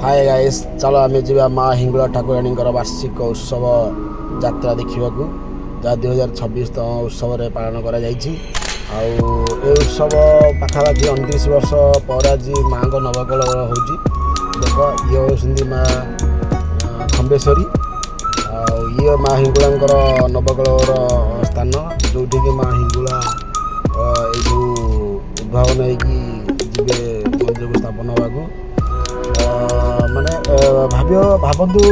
ହାଏ guys, ଚାଲ ଆମେ ଯିବା ମା ହିଙ୍ଗୁଳା ଠାକୁରାଣୀଙ୍କର ବାର୍ଷିକ ଉତ୍ସବ ଯାତ୍ରା ଦେଖିବାକୁ, ଯାହା 2026 ଉତ୍ସବରେ ପାଳନ କରାଯାଇଛି। ଆଉ ଏ ଉତ୍ସବ ପାଖାପାଖି 29 ବର୍ଷ ପରେ ଆଜି ମାଆଙ୍କ ନବକଳେବର ହେଉଛି। ଦେଖ, ଇଏ ହେଉଛନ୍ତି ମା ଖମ୍ବେଶ୍ୱରୀ ଆଉ ଇଏ ମା ହିଙ୍ଗୁଳାଙ୍କର ନବକଳେବର ସ୍ଥାନ, ଯେଉଁଠିକି ମା ହିଙ୍ଗୁଳା ଏଇଠୁ ଉଦ୍ଭାବନ ହେଇକି ଯିବେ ମନ୍ଦିରକୁ ସ୍ଥାପନ ହେବାକୁ। ମାନେ ଭାବନ୍ତୁ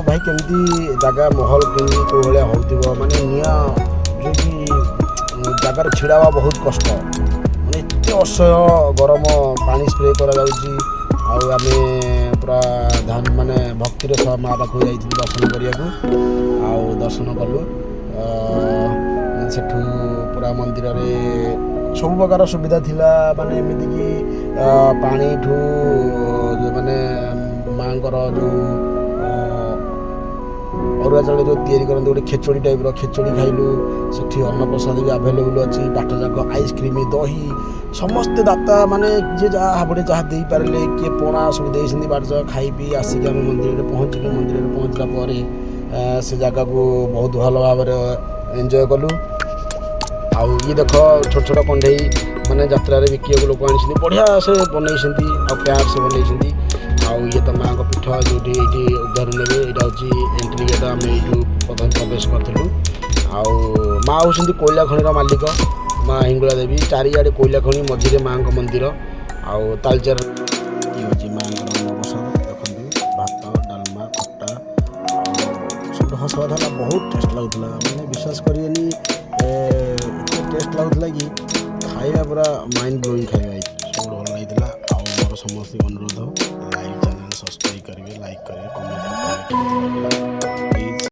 ଭାଇ, କେମିତି ଜାଗା ମାହୋଲ କେମିତି କେଉଁ ଭଳିଆ ହେଉଥିବ। ମାନେ ନିଆଁ ଯେଉଁଠି ଜାଗାରେ ଛିଡ଼ା ହେବା ବହୁତ କଷ୍ଟ, ମାନେ ଏତେ ଅସହ୍ୟ ଗରମ, ପାଣି ସ୍ପ୍ରେ କରାଯାଉଛି। ଆଉ ଆମେ ପୁରା ଧାନ ମାନେ ଭକ୍ତିର ସହ ମା ପାଖକୁ ଯାଇଥିଲୁ ଦର୍ଶନ କରିବାକୁ ଆଉ ଦର୍ଶନ କଲୁ। ସେଠୁ ପୁରା ମନ୍ଦିରରେ ସବୁ ପ୍ରକାର ସୁବିଧା ଥିଲା, ମାନେ ଏମିତିକି ପାଣିଠୁ ମାନେ ମାଆଙ୍କର ଯେଉଁ ଅରୁଆ ଚାଉଳ ଯେଉଁ ତିଆରି କରନ୍ତି, ଗୋଟେ ଖେଚୁଡ଼ି ଟାଇପ୍ର ଖେଚୁଡ଼ି ଖାଇଲୁ। ସେଠି ଅନ୍ନପ୍ରସାଦ ବି ଆଭେଲେବୁଲ୍ ଅଛି। ବାଟ ଯାକ ଆଇସ୍କ୍ରିମ୍, ଦହି, ସମସ୍ତେ ଦାତା ମାନେ ଯିଏ ଯାହା ହାବୁଡ଼େ ଯାହା ଦେଇପାରିଲେ, କିଏ ପଣା ସବୁ ଦେଇଛନ୍ତି। ବାଟ ଯାକ ଖାଇ ପିଇ ଆସିକି ଆମେ ମନ୍ଦିରରେ ପହଞ୍ଚିଲୁ। ମନ୍ଦିରରେ ପହଞ୍ଚିଲା ପରେ ସେ ଜାଗାକୁ ବହୁତ ଭଲ ଭାବରେ ଏନ୍ଜୟ କଲୁ। ଆଉ ଇଏ ଦେଖ, ଛୋଟ ଛୋଟ କଣ୍ଢେଇ ମାନେ ଯାତ୍ରାରେ ବିକିବାକୁ ଲୋକ ଆଣିଛନ୍ତି। ବଢ଼ିଆ ସେ ବନେଇଛନ୍ତି ଆଉ ପ୍ୟାର ସେ ବନେଇଛନ୍ତି। ଆଉ ଇଏ ତ ମାଆଙ୍କ ପୀଠ, ଯେଉଁଠି ଏଇଠି ଉଦ୍ଧାର ନେବେ। ଏଇଟା ହେଉଛି ଏଣ୍ଟ୍ରି ଗେଟ୍, ଆମେ ଏଇଠୁ ପ୍ରଥମେ ପ୍ରବେଶ କରିଥିଲୁ। ଆଉ ମା ହେଉଛନ୍ତି କୋଇଲା ଖଣିର ମାଲିକ ମା ହିଙ୍ଗୁଳା ଦେବୀ। ଚାରିଆଡ଼େ କୋଇଲା ଖଣି, ମଝିରେ ମାଆଙ୍କ ମନ୍ଦିର। ଆଉ ତାଳଚେର। ଇଏ ହେଉଛି ମାଆଙ୍କର ଅନ୍ନପ୍ରସାଦ। ଦେଖନ୍ତୁ, ଭାତ, ଡାଲମା, ଖଟା ଆଉ ସବୁଠୁ ହସ କଥା ହେଲା, ବହୁତ ଟେଷ୍ଟ ଲାଗୁଥିଲା। ମାନେ ବିଶ୍ୱାସ କରିବେନି, ଏତେ ଟେଷ୍ଟ ଲାଗୁଥିଲା କି ଖାଇବା ପୁରା ମାଇଣ୍ଡ ବ୍ଲୋଇଂ ଖାଇବା ହେଇଛି। ସବୁଠୁ ଭଲ ଲାଗିଥିଲା। ଆଉ ମୋର ସମସ୍ତଙ୍କୁ ଅନୁରୋଧ, ଲାଇଭ୍ ଚ୍ୟାନେଲ୍ ସବସ୍କ୍ରାଇବ୍ କରିବେ, ଲାଇକ୍ କରିବେ, କମେଣ୍ଟ କରିବେ କେମିତି ଲାଗିଲା।